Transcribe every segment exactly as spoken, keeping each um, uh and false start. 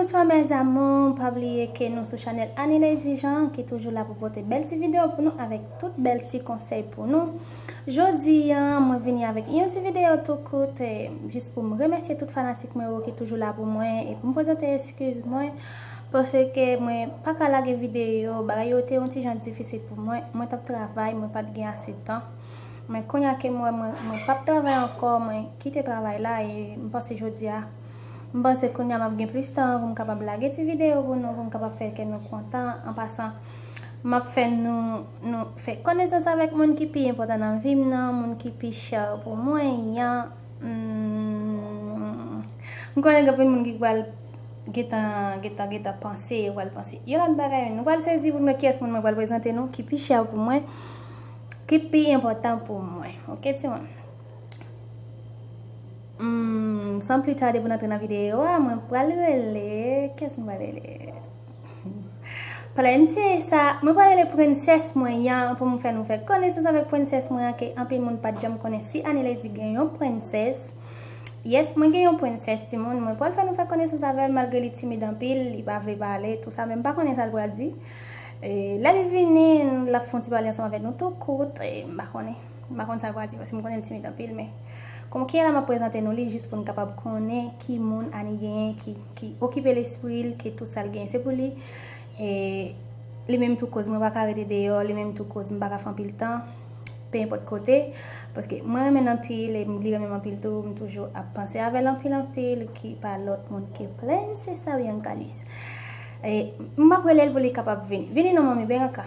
Bonswa mes amours, pa bliye ke nou sou chanèl Annie Lady Jean ki toujou la pou pote bèl ti videyo pou nou avèk tout bèl ti konsèy pou nou. Jodi a, mwen vini avèk yon ti videyo tou kout, eh, jis pou m remèsye tout fanatik mwen yo ki toujou la pou mwen e pou m prezante eskiz mwen, paske mwen pa ka lage videyo, bagay yo te yon ti jan difisil pou mwen, mwen t ap travay, mwen pa t gen ase tan. Men kounye a ke mwen, mwen, mwen p ap travay ankò, mwen kite travay la e m panse jodi a, m panse kounye a m ap gen plis tan pou m kapab lage ti videyo pou nou, pou m kapab fè kè nou kontan. An pasan, m ap fè nou, nou fè konesans avèk moun ki pi enpòtan nan vi m nan, moun ki pi chè pou mwen an. Hmm. M konnen gen anpil moun ki pral gentan, gentan, gentan panse, yo pral panse yon lòt bagay. Nou pral sezi pou nou wè kiyès moun mwen pral prezante nou, ki pi chè pou mwen, ki pi enpòtan pou mwen. Oke, timoun? Hmm, san pli tade pou n antre nan videyo a, mwen pral rele, kiyès mwen pral rele? Prensesa, mwen pral rele prensès mwen an pou mwen fè nou fè konesans avèk prensès mwen an, ke anpil moun pa t janm konnen si Annie Lady gen yon prensès. Yes, mwen gen yon prensès, timoun. Mwen pral fè nou fè konesans avè l, malgre li timid anpil, li pa vle pale, tou sa, men m pa konnen sa l pral di. E, lè li vini, l ap fè yon ti pale ansanm avèk nou tou kout, e, m pa konnen. M pa konn sa l pral di, paske m konnen l timid anpil, men kòm ki la m ap prezante nou li jis pou n kapab konnen ki moun Annie genyen ki, ki okipe lespri l, ke tout sa l genyen se pou li. E li menm tou koz mwen pa ka rete deyò, li menm tou koz m pa ka fè anpil tan, pe enpòt kote, paske mwen renmen l anpil, e li renmen m anpil tou, m toujou ap panse avè l anpil anpil, ki pa lòt moun ke Princesa Bianca Luis. E m ap rele l pou li kapab vini. Vini non, manmi Bianca.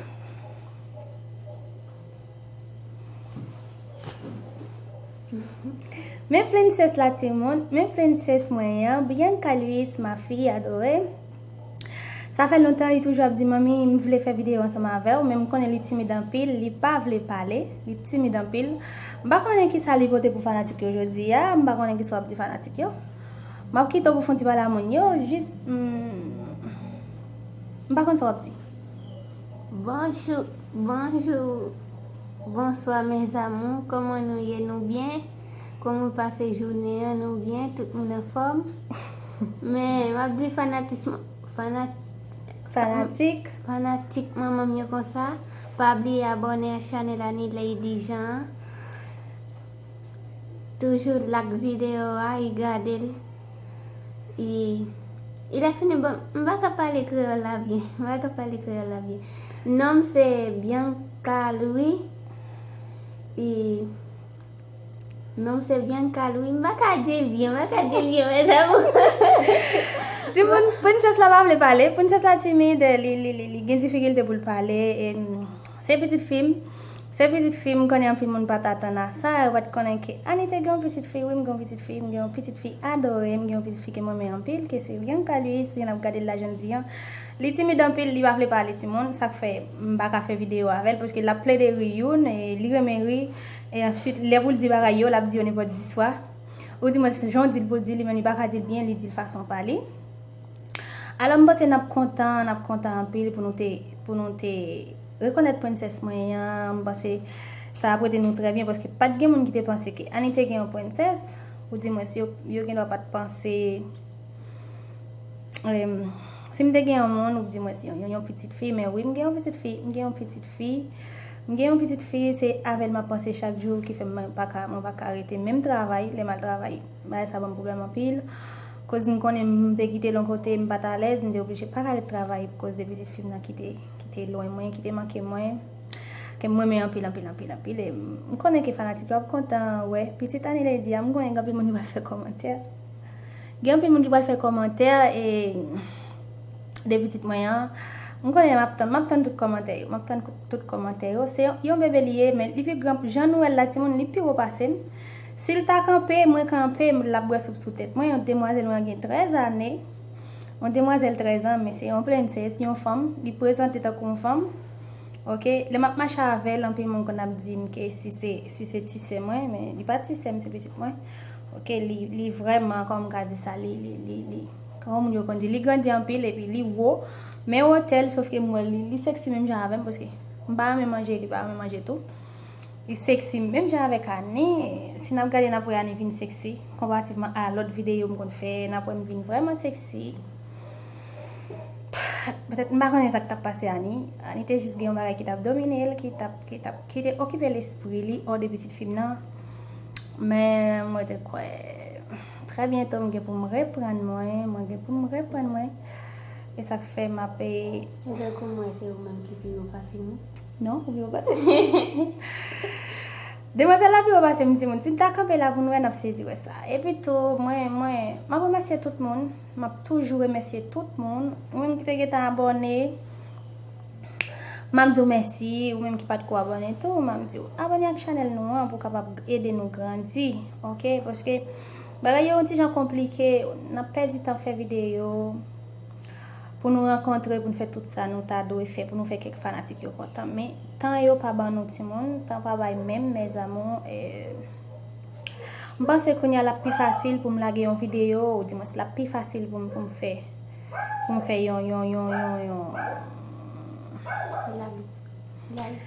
Men prensès la, timoun, men prensès mwen an, Bianca Luis, ma fille adorée. Sa fè lontan li toujou ap di, "Manmi, m vle fè videyo ansanm avè w," men m konnen li timid anpil, li pa vle pale, li timid anpil. M pa konnen ki sa li pote pou fanatik yo jodi a, m pa konnen ki sa w ap di fanatik yo. M ap kite w pou fè yon ti pale a moun yo, jis, mm, m pa konn sa w ap di. Bonjou, bonjou, bonswa mes amours, kòman nou ye, nou byen? Kòman w pase jounen an, nou byen, tout moun anfòm? Men, m ap di fanatis-, fanat-, Fanatik. Fanatik manman m yo konsa, pa bliye abòne a chanèl Annie Lady Jean an. Toujou like videyo a, e gade l. E, e lè fini, bon, m pa ka pale kreyòl la byen. M pa ka pale kreyòl la byen. Non m se Bianca Louis. E non m se Bianca Louis. M pa ka di l byen, m pa ka di l byen, mes amours. Timoun, prensès la pa vle pale. Prensès la timid, li, li, li, li gen difikilte pou l pale. E, mm, se pitit fi m. Se pitit fi, m konnen anpil moun pa t atann a sa, yo pa t konnen ke Annie te gen yon pitit fi. Wi, m gen yon pitit fi, m gen yon pitit fi adore, m gen yon pitit fi ke m renmen anpil, ke se Bianca Luis, si n ap gade l la jan l di an. Li timid anpil, li pa vle pale, timoun, sa k fè m pa ka fè videyo avè l, paske l ap plede ri youn, e li renmen ri, e answit, lè pou l di bagay yo, l ap di yo nenpòt dis fwa. Ou di mwen, jan w di l pou l di, li menm li pa ka di l byen, li di l fason pa li. Alò, m panse n ap kontan, n ap kontan anpil pou nou te, pou nou te rekonèt prensès mwen an. M panse sa ap rete nou trè byen, paske pa t gen moun ki te panse ke Annie te gen yon prensès. Ou di mwen si yo, yo gen dwa pa t panse, em, si m te gen yon moun, ou di mwen si yon, yon, yon pitit fi, men wi, m gen yon pitit fi, m gen yon pitit fi. M gen yon pitit fi, se avè l m ap panse chak jou, ki fè mwen pa ka, mwen pa ka rete menm travay, lè m al travay. Bagay sa ban m pwoblèm anpil. Koz m konnen m te kite l yon kote, m pa t alèz, m te oblije pa ka ret travay koz de pitit fi m nan ki te, ki te lwen mwen, ki te manke mwen. Ke m renmen anpil, anpil, anpil, anpil. E m konnen ke fanatik yo ap kontan wè pitit Annie Lady a, m konnen gen anpil moun ki pral fè kòmantè. Gen anpil moun ki pral fè kòmantè, e de pitit mwen an. M konnen m ap tann, m ap tann tout kòmantè yo. M ap tann tout kòmantè yo. Se yon, yon bebe li ye, men li pi gran, jan nou wè l la, timoun, li pi wo pase m. Si l ta kanpe, mwen kanpe, l ap bwè soup sou tèt mwen. Yon demwazèl mwen gen trèz ane. Yon demwazèl trèz an, men se yon prensès, yon fanm. Li prezante tankou yon fanm. Oke, lè m ap mache avè l, anpil moun konn ap di m ke si se, si se ti sè mwen, men li pa ti sè m, se pitit mwen. Oke, li, li vrèman, kòman m ka di sa, li, li, li, li, kòman moun yo konn di, li grandi anpil epi li wo, men wotè l, sòf ke m wè li, li sèksi menm jan avè m, paske m pa renmen manje, li pa renmen manje tou. Li sèksi menm jan avèk Annie. Si n ap gade, n ap wè Annie vin sèksi, konparativman a lòt videyo m konn fè, n ap wè m vin vrèman sèksi. Petèt m pa konnen sa k t ap pase Ani. Ani te jis gen yon bagay ki t ap domine l, ki t ap, ki t ap, ki te okipe lespri li hors de pitit fi m nan. Men mwen te kwè, trè byento m gen pou m reprann mwen, mwen gen pou m reprann mwen. E sa k fè m ap, e, Etankou mwen, se ou menm ki pi wo pase mwen. Non, ou pi wo pase m. Demwazèl la pi wo pase m, timoun. Si n ta kanpe la pou n wè, n ap sezi wè sa. Epi tou, mwen, mwen, m ap remèsye tout moun. M ap toujou remèsye tout moun. Ou menm ki te gentan abòne, m ap di w mèsi. Ou menm ki pa t ko abòne tou, m ap di w abòne ak chanèl nou an pou w kapab ede nou grandi. Oke? Paske bagay yo yon ti jan konplike. N ap pèdi tan fè videyo. Pou nou rankontre, pou nou fè tout sa nou ta dwe fè, pou nou fè kèk fanatik yo kontan. Men, tan yo pa ban nou, timoun, tan pa bay menm, mes amours. E, m panse kounye a l ap pi fasil pou m lage yon videyo, ou dimwens l ap pi fasil pou m, pou m fè, pou m fè yon, yon, yon, yon, yon. Live. Live.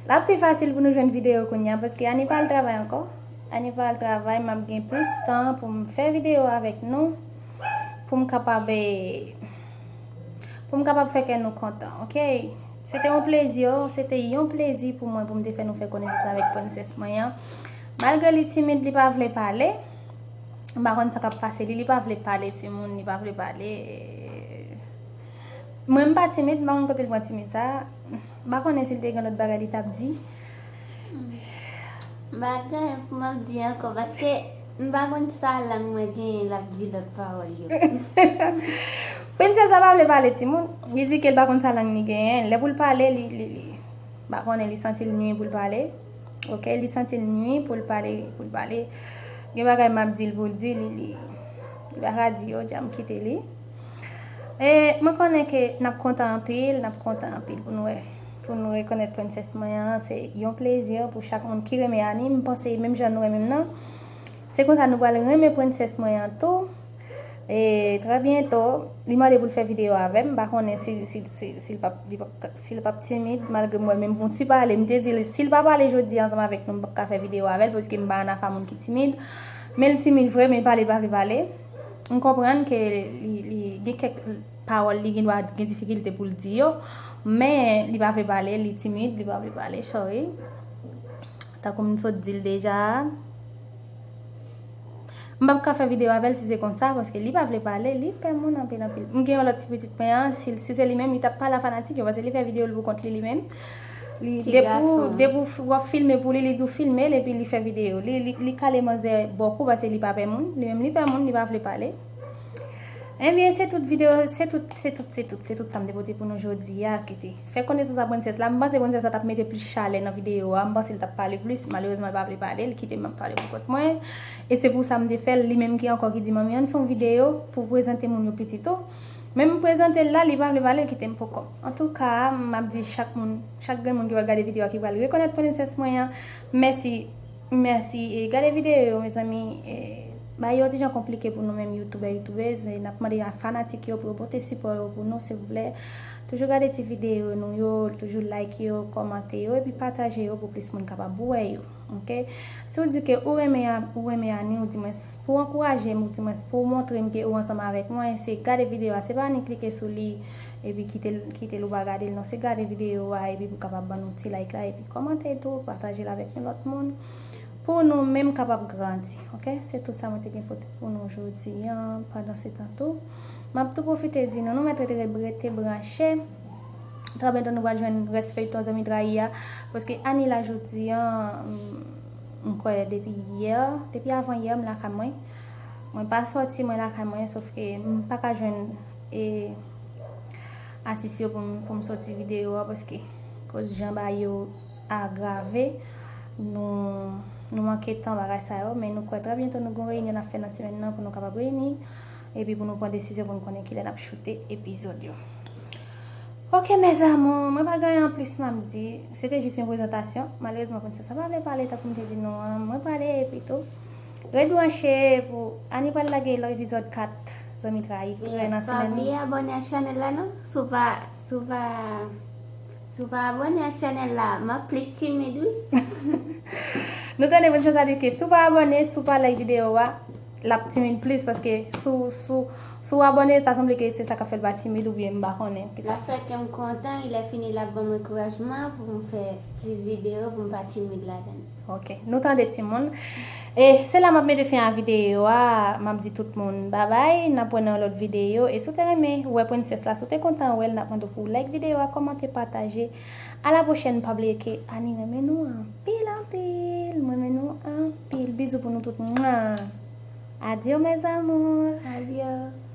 L ap pi fasil pou nou jwenn videyo kounye a, paske Ani pa al travay ankò. Ani pa al travay, m ap gen plis tan pou m fè videyo avèk nou, pou m kapab, eh, pou m kapab fè kè nou kontan, oke? Se te yon plezi, se te yon plezi pou mwen, pou m te fè nou fè konesans avèk prensès mwen an. Malgre li timid, li pa vle pale. M pa konn sa k ap pase li, li pa vle pale, timoun, li pa vle pale. Mwen, m pa timid, m pa konn kote l pran timid sa. M pa konnen si l te gen lòt bagay li t ap di. M pa gen anyen pou m ap di ankò, paske m pa konn sa lang mwen genyen l ap di lòt pawòl yo. Prensès la pa vle pale, timoun. Li di ke l pa konn sa lang li genyen. Lè pou l pale, li, li, li. M pa konnen, li santi l nwi pou l pale. Oke, li santi l nwi pou l pale, pou l pale. Gen bagay m ap di l pou l di, li, li, li pa ka di yo, dja m kite li. E mwen konnen ke n ap kontan anpil, n ap kontan anpil pou nou wè, pou nou rekonèt prensès mwen an. Se yon plezi pou chak moun ki renmen Ani. M panse menm jan nou renmen m nan. Se konsa nou pral renmen prensès mwen an tou. E trè byento, li mande pou l fè videyo avè m. M pa konnen si, si, si, si l p ap, li p ap, si l p ap timid, malgre m wè menm pou ti pale. M te di l, si l pa pale jodi a ansanm avèk nou, m p ap ka fè videyo avè l, paske m pa ann afa moun ki timid. Men l timid vre, men pale, pa vle pale. M konprann ke li, li gen kèk pawòl li gen dwa gen difikilte pou l di yo, men li pa vle pale, li timid, li pa vle pale, sorry. Tankou m sot di l deja, m p ap ka fè videyo avè l si se konsa, paske li pa vle pale, li pè moun anpil, anpil. M gen yon lòt ti pitit mwen an, si, si se li menm, li t ap pale a fanatik yo, paske li fè videyo l pou kont li, li menm. Li, Ti depi w, gason. Depi w f-, w ap filme pou li, li di w filme l, epi li fè videyo. Li, li, li kale manzè bòkou, paske li pa pè moun. Li menm, li pè moun, li pa vle pale. Ebyen, se tout videyo, se tout, se tout, se tout, se tout sa m te pote pou nou jodi a, ki te fè konesans ak prensès la. M panse prensès la t ap mete plis chalè nan videyo a. M panse l t ap pale plis. Malerezman, l pa vle pale. L kite m ap pale pou kont mwen. E se pou sa m te fè l. Li menm ki ankò ki di, "Manmi, ann fè yon videyo pou prezante moun yo pitit ou." Men m prezante l la, li pa vle pale, l kite m pou kò m. Antouka, m ap di chak moun, chak grenn moun ki pral gade videyo a, ki pral rekonèt prensès mwen an, mèsi. Mèsi. E gade videyo yo, mezanmi. E, bagay yo ti jan konplike pou nou menm youtubè, youtubèz. E n ap mande a fanatik yo pou yo pote sipò yo pou nou, silvouplè. Toujou gade ti videyo nou yo, toujou like yo, kòmante yo, epi pataje yo pou plis moun kapab wè yo. Oke? Si w di ke ou renmen, a- ou renmen Ani, ou dimwens pou w ankouraje m, ou dimwens pou w montre m ke ou ansanm avèk mwen, se gade videyo a, se pa annik klike sou li, epi kite l, kite l ou pa gade l, non, se gade videyo a, epi pou kapab ban nou ti like la, epi kòmante tou, pataje l avèk yon lòt moun, pou nou menm kapab grandi, oke? Se tout sa mwen te gen pote pou nou jodi an, pandan se tan tou. M ap tou pwofite di nou, nou mèt rete, rete branche. Trè byento nou pral jwenn rès feyton Zanmi Trayi a, paske Ani la jodi an, m, m kwè depi yè, depi avan yè, m lakay mwen. Mwen pa sòti, mwen lakay mwen, sòf ke m pa ka jwenn, e, atis yo pou m, pou m sòti videyo a, paske koz jan bagay yo agrave, nou, nou manke tan bagay sa yo, men nou kwè trè byento nou gon reyinyon n ap fè nan semèn nan pou nou kapab reyini, epi pou nou pran desizyon pou nou konnen kilè n ap choute epizòd yo. Oke, mes amours, mwen pa gen anyen anplis m ap di. Se te jis yon prezantasyon. Malerezman, prensès la pa vle pale tankou m te di nou an. Mwen prale epi tou. Ret branche pou Ani pral lage lòt epizòd kat Zanmi Trayi prè nan Pa semèn. Bliye abòne ak chanèl la, non? Si w pa, si w pa, si w pa abòne ak chanèl la, m ap plis timid, wi. Nou tande prensès la di ke si w pa abòne, si w pa like videyo a, l ap timid plis, paske si w, si w, Si w abòne, ta sanble ke se sa k ap fè l pa timid oubyen m pa konnen kisa. L ap fè kè m kontan, lè fini l ap ban m ankourajman pou m fè plis videyo pou m pa timid ladan l. Ok, nou tande timoun. E se la m ap mete fen a videyo a, m ap di tout moun babay, n ap wè nan lòt videyo. E si w te renmen wè prensès la, si w te kontan wè l, n ap mande w pou w like videyo a, kòmante, pataje. A la pwochèn, pa bliye ke Annie renmen nou anpil anpil. Mwen renmen nou anpil. Bizou pou nou tout. Mwa. Adieu mes amours. Adieu.